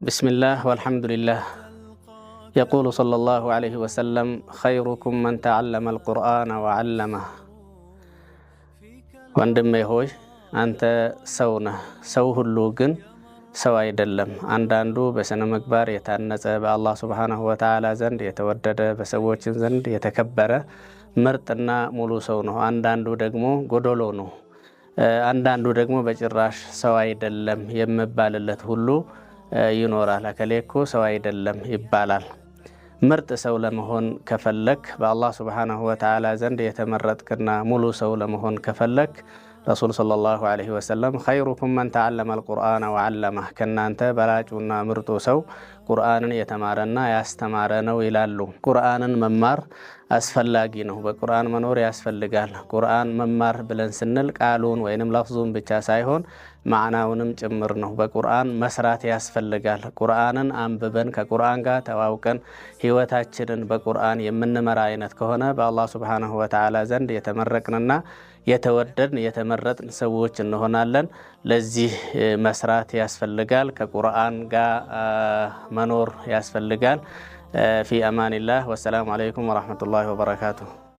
بسم الله والحمد لله. يقول صلى الله عليه وسلم: خيركم من تعلم القرآن وعلمه። ወንድሜ ሆይ፣ አንተ ሰው ነህ። ሰው ሁሉ ግን ሰው አይደለም። አንዳንዱ በስነ ምግባር የታነጸ፣ በአላህ ሱብሓነሁ ወተዓላ ዘንድ የተወደደ፣ በሰዎችን ዘንድ የተከበረ ምርጥና ሙሉ ሰው ነው። አንዳንዱ ደግሞ ጎዶሎ ነው። አንዳንዱ ደግሞ በጭራሽ ሰው አይደለም የሚባልለት ሁሉ ይኖራል። እከሌ እኮ ሰው አይደለም ይባላል። ምርጥ ሰው ለመሆን ከፈለክ፣ በአላህ ሱብሓነሁ ወተዓላ ዘንድ የተመረጥክና ሙሉ ሰው ለመሆን ከፈለክ፣ ረሱል ሰለላሁ ዐለይሂ ወሰለም خيركم من تعلم القرآن وعلمه፣ ከናንተ በላጩና ምርጡ ሰው ቁርአንን የተማረና ያስተማረ ነው ይላሉ። ቁርአንን መማር አስፈላጊ ነው። በቁርአን መኖር ያስፈልጋል። ቁርአን መማር ብለን ስንል ቃሉን ወይንም ለፍዙን ብቻ ሳይሆን ማዕናውንም ጭምር ነው። በቁርአን መስራት ያስፈልጋል። ቁርአንን አንብበን፣ ከቁርአን ጋር ተዋውቀን፣ ህይወታችንን በቁርአን የምንመራ አይነት ከሆነ በአላህ ሱብሓነሁ ወተዓላ ዘንድ የተመረቅንና የተወደድን የተመረጥን ሰዎች እንሆናለን። ለዚህ መስራት ያስፈልጋል። ከቁርአን ጋር መኖር ያስፈልጋል። في أمان الله። والسلام عليكم ورحمة الله وبركاته።